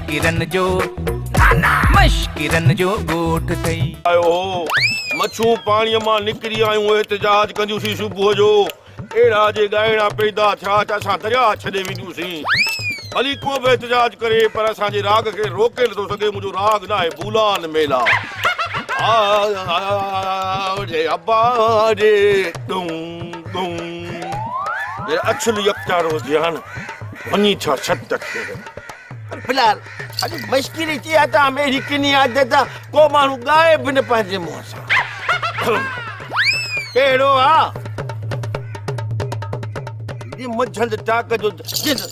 مشڪرن جو مشڪرن جو ڳوٺ ٿئي. آيو هو. مڇون پاڻيء مان نڪري آيون احتجاج ڪنديون سين صبح جو اهڙا جي ڳائڻا پيدا ٿيا ته اسان درياهه ڇڏي وينديون سين. ڀلي ڪو به احتجاج ڪري پر اسان جي راڳ کي روڪي نٿو سگهي منهنجو راڳ ناهي بولان ميلا آ ري ابا ري ڏون ڏون اڇل يڪتارو جيان وڃي ٿيا ست کير. پر في الحال اڄ مشڪري ٿي آ ته اهڙي ڪني عادت آ ڪو ماڻهو ڳائي به نه پنهنجي منهن سان. ڪهڙو آ؟ جي منجهند ٽاڪ جو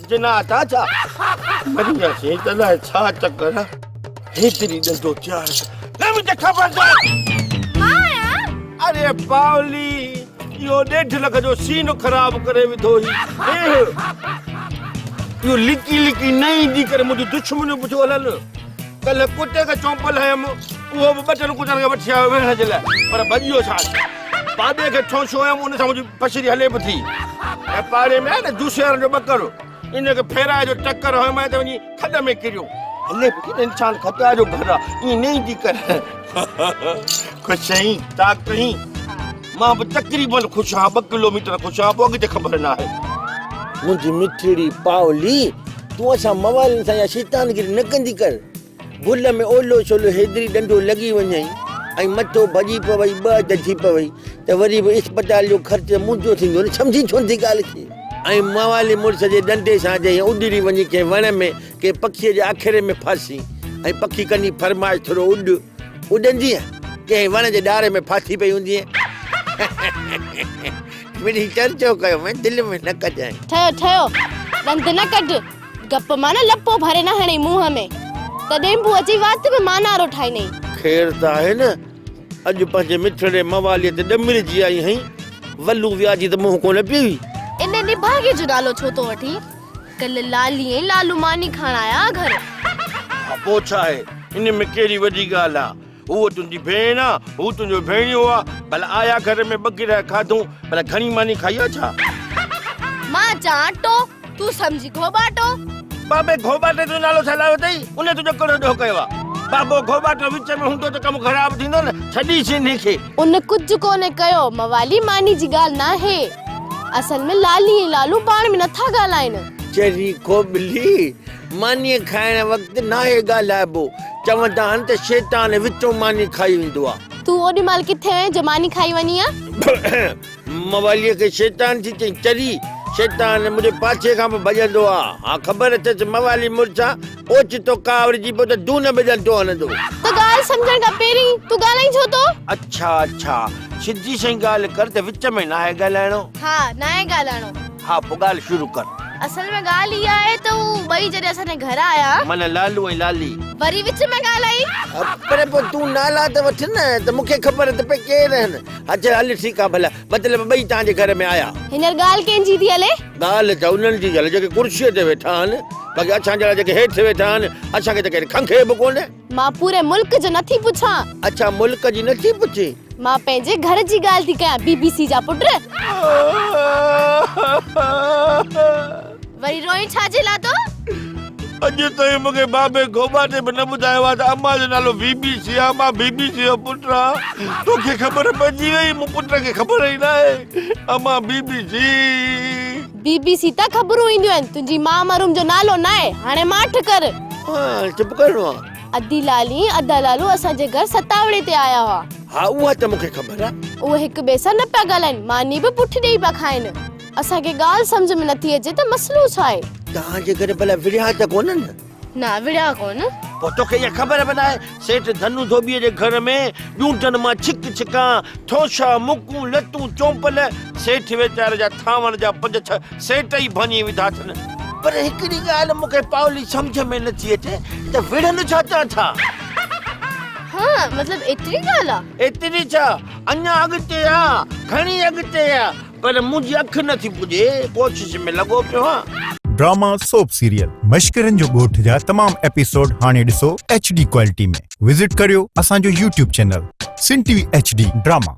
جنات آ ڇا؟ مري وياسين ته الائي ڇا چڪر آ. هيتري ڏنڊو تيار نه منهنجي خبردار. مان آهيان. اري پاولي اهو ڏيڍ لک جو سينو خراب ڪري وڌو هي. اهو لڪي لڪي نه ايندي ڪري منهنجون دشمنيون به ٿيون هلن. ڪلهه ڪتي کي چونپل هنيم اهو به ٻه ٽن ڪتن کي وٺي آيو ويهڻ جي لاء پر ڀڄي ويو ڇا. پاڏي کي ٺونشو هنيم ان سان منهنجي پشري هلي به ٿي. ۽ پاڙي ۾ آهي نه جوسي وارن جو ٻڪر ان کي ڦيرائي جو ٽڪر هنيم ته وڃي کڏ ۾ ڪريو. هلي به ٿي نه انسان خطا جو گهر آ ائين نه ايندي ڪر. خوش آهين طاق آهين؟ مان به تقريبن خوش آهيان ٻه ڪلوميٽر خوش آهيان پوء اڳتي خبر ناهي. منهنجي مٺڙي پاولي تون اسان موالين سان اها شيطانگيري نه ڪندي ڪر. ڀل ۾ اولو سولو هيدري ڏنڊو لڳي وڃئي ۽ مٿو ڀڄي پوئي ٻه اڌ ٿي پوئي ته وري به اسپتال جو خرچ ته منهنجو ٿيندو نه سمجهين ڇو نٿي ڳالهه کي. ۽ موالي مڙس جي ڏنڊي سان جي ائين اڏري وڃي ڪنهن وڻ ۾ ڪنهن پکيء جي آکيري ۾ ڦاسين ۽ پکي ڪندي فرمائش ٿورو اڏ اڏندينء ڪنهن وڻ جي ڏار ۾ ڦاٿي پئي هوندينء. مڙئي چرچو ڪيو مين دل ۾ نه ڪجانء. ٺهيو ٺهيو ڏند نه ڪڍ گپ مان نه لپو ڀري نه هڻئي منهن ۾ ته ڏينڀو اچي وات ۾ مانارو ٺاهينئي. خير ته آهي نه اڄ پنهنجي مٺڙي مواليء تي ڏمرجي آئي هئين، ولو وياجي ته منهن ڪونه پيئي. ان نڀاڳي جو نالو ڇو ٿو وٺين؟ ڪلهه لالي ۽ لالو ماني کائڻ آيا ها گهر. ها پوء ڇا آهي، ان ۾ ڪهڙي وڏي ڳالهه آ. هوء تنهنجي ڀيڻ آ، هو تنهنجو ڀيڻيو آ، ڀلا آيا گهر ۾ ٻه گرهه کاڌئون، ڀلا گهڻي ماني کائي آ ڇا؟ مان چان اٽو، تون سمجهي گهوٻاٽو. بابي گهوٻاٽي جو نالو ڇا لايو اٿئي؟ ان تنهنجو ڪهڙو ڏوهه ڪيو آ؟ بابو گهوٻاٽو وچ ۾ هوندو ته ڪم خراب ٿيندو نه، ڇڏيس انهي کي. ان ڪجهه ڪونه ڪيو، موالي ماني جي ڳالهه ناهي. اصل ۾ لالي ۽ لالو پاڻ ۾ نٿا ڳالهائين. چري کوٻلي، مانيء کائڻ وقت ناهي ڳالهائبو. چوندا آهن ته شيطان وچون ماني کائي ويندو آ. تون اوڏي مهل ڪٿي هئين جو ماني کائي وڃين ها؟ مواليء کي شيطان ٿي چئين، چري! شيطان منهنجي پاڇي کان به ڀڄندو آ. ها خبر اٿس موالي مڙس آ، اوچتو ڪاوڙجي پيو ته دون به ڏنڊو هڻندو. ته ڳالهه سمجهڻ کان پهرين تون ڳالهائين ڇو ٿو؟ اڇا اڇا، سڌي سئين ڳالهه ڪر ته وچ ۾ ناهي ڳالهائڻو. ها ناهي ڳالهائڻو. ها پوء ڳالهه شروع ڪر. اصل ۾ ڳالهه اها آهي ته هو ٻئي جڏهن اسان جي گهر آيا. معنيٰ لالو ۽ لالي. وري وچ ۾ ڳالهائي. پر پوء تون نالا ته وٺ نه ته مون کي خبر ته پئي ڪير آهن. ها چل هل ٺيڪ آ ڀلا. مطلب ٻئي توهان جي گهر ۾ آيا. هينئر ڳالهه ڪنهن جي ٿي هلي؟ ڳالهه ته انهن جي ٿي هلي جيڪي ڪرسيء تي ويٺا آهن. باقي اسان جهڙا جيڪي هيٺ ويٺا آهن اسان کي ته ڪير کنگهي به ڪونه. مان پوري ملڪ جو نٿي پڇان. اڇا ملڪ جي نٿي پڇين؟ مان پنهنجي گهر جي ڳالهه ٿي ڪيان بي بي سي جا پٽ. وري روئين ڇا جي لاء ٿو؟ اڄ تائين مون کي بابي گهوٻاٽي به نه ٻڌايو آهي ته امان جو نالو بي بي سي آهي. مان بي بي سي جو پٽ آهيان. توکي خبر پئجي وئي؟ مون پٽ کي خبر ئي ناهي. امان بي بي سي. بي بي سي تان خبرون اينديون آهن. تنهنجي ماء مرحوم جو نالو ناهي. هاڻي ماٺ ڪر. ها چپ ڪرڻو آ. ادي لالي ۽ ادا لالو اسان جي گهر ستاوڙي تي آيا هئا. ها اها ته مون کي خبر آ. اهي هڪ ٻئي سان نه پيا ڳالهائين. ماني به پٺ ڏيئي پيا کائن. اسان کي ڳالهه سمجهه ۾ نٿي اچي ته مسئلو ڇا آهي؟ توهان جي گهر ڀلا وڙهيا ته ڪونهن؟ نه وڙهيا ڪونه. پوء توکي اها خبر به ناهي سيٺ ڌنو ڌوٻيء جي گهر ۾ ڄونٽن مان ڇڪ ڇڪان، ٺوشا، مڪون، لتون، چونپل، سيٺ ويچاري جا ٿانون جا پنج ڇهه سيٽ ئي ڀڃي وڌا اٿن. پر هڪڙي ڳالهه مون کي پاولي سمجهه ۾ نٿي اچي ته وڙهن ڇا چان ٿا؟ ها مطلب ايتري ڳالهه آ؟ ايتري ڇا، اڃا اڳتي آ، گهڻي اڳتي آ. پر منهنجي اک نه ٿي پڄي، ڪوشش ۾ لڳو پيو هان. ڊراما سوپ سيريل مشڪرن جو ڳوٺ جا تمام ايپيسوڊ هاڻي ڏسو ايڇ ڊي ڪوالٽي ۾ وزٽ ڪريو اسان جو YouTube channel Sindh T V H D drama.